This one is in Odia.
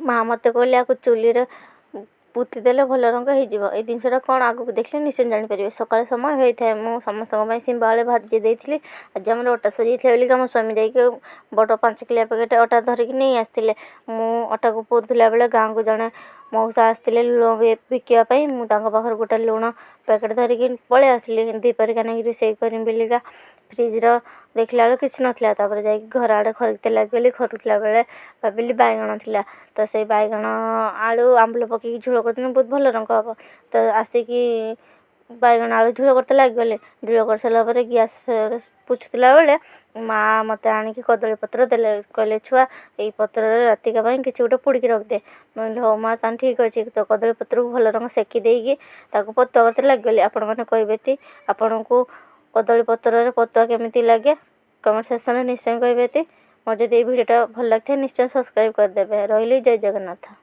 ମା' ମୋତେ କହିଲେ ୟାକୁ ଚୁଲିରେ ପୋତି ଦେଲେ ଭଲ ରଙ୍ଗ ହେଇଯିବ। ଏଇ ଜିନିଷଟା କ'ଣ ଆଗକୁ ଦେଖିଲେ ନିଶ୍ଚୟ ଜାଣିପାରିବେ। ସକାଳ ସମୟ ହୋଇଥାଏ। ମୁଁ ସମସ୍ତଙ୍କ ପାଇଁ ଶିମ୍ବ ଆଳୁ ଭାଜି ଦେଇଥିଲି। ଆଜି ଆମର ଅଟା ସରିଯାଇଥିଲା ବୋଲିକି ଆମ ସ୍ୱାମୀ ଯାଇକି ବଡ଼ 5 କିଲିଆ ପ୍ୟାକେଟ୍ ଅଟା ଧରିକି ନେଇ ଆସିଥିଲେ। ମୁଁ ଅଟାକୁ ପୁରୁଥିଲା ବେଳେ ଗାଁକୁ ଜଣେ ମଉସା ଆସିଥିଲେ ଲୁଣ ବିକିବା ପାଇଁ। ମୁଁ ତାଙ୍କ ପାଖରୁ ଗୋଟେ ଲୁଣ ପ୍ୟାକେଟ୍ ଧରିକି ପଳେଇ ଆସିଲି, ଦ୍ୱିପହରେ ନେଇକି ରୋଷେଇ କରିବି ବୋଲିକା। ଫ୍ରିଜ୍ର ଦେଖିଲା ବେଳକୁ କିଛି ନଥିଲା। ତା'ପରେ ଯାଇକି ଘର ଆଡ଼େ ଖରିକିତେ ଲାଗିଗଲି। ଖରୁକୁଥିଲା ବେଳେ ଭାବିଲି ବାଇଗଣ ଥିଲା ତ, ସେଇ ବାଇଗଣ ଆଳୁ ଆମ୍ବୁଲ ପକେଇକି ଝୋଳ କରିଦେଲେ ବହୁତ ଭଲ ରଙ୍ଗ ହେବ। ତ ଆସିକି ବାଇଗଣ ଆଳୁ ଝୋଳ କରିତେ ଲାଗିଗଲି। ଝୋଳ କରିସାରିଲା ପରେ ଗ୍ୟାସ୍ ପୋଛୁଥିଲା ବେଳେ ମା' ମୋତେ ଆଣିକି କଦଳୀ ପତ୍ର ଦେଲେ। କହିଲେ, "ଛୁଆ, ଏଇ ପତ୍ରରେ ରାତିକ ପାଇଁ କିଛି ଗୋଟେ ପୋଡ଼ିକି ରଖିଦେ।" ମୁଁ କହିଲି, "ହଉ ମା', ତାହେଲେ ଠିକ୍ ଅଛି।" ତ କଦଳୀ ପତ୍ରକୁ ଭଲ ରଙ୍ଗ ସେକି ଦେଇକି ତାକୁ ପତୁଆ କରିତେ ଲାଗିଗଲି। ଆପଣମାନେ କହିବେ ତି ଆପଣଙ୍କୁ କଦଳୀ ପତ୍ରରେ ପତୁଆ କେମିତି ଲାଗେ? କମେଣ୍ଟ ସେକ୍ସନରେ ନିଶ୍ଚୟ କହିବେ ତି। ମୋର ଯଦି ଏଇ ଭିଡ଼ିଓଟା ଭଲ ଲାଗିଥାଏ, ନିଶ୍ଚୟ ସବସ୍କ୍ରାଇବ୍ କରିଦେବେ। ରହିଲି, ଜୟ ଜଗନ୍ନାଥ।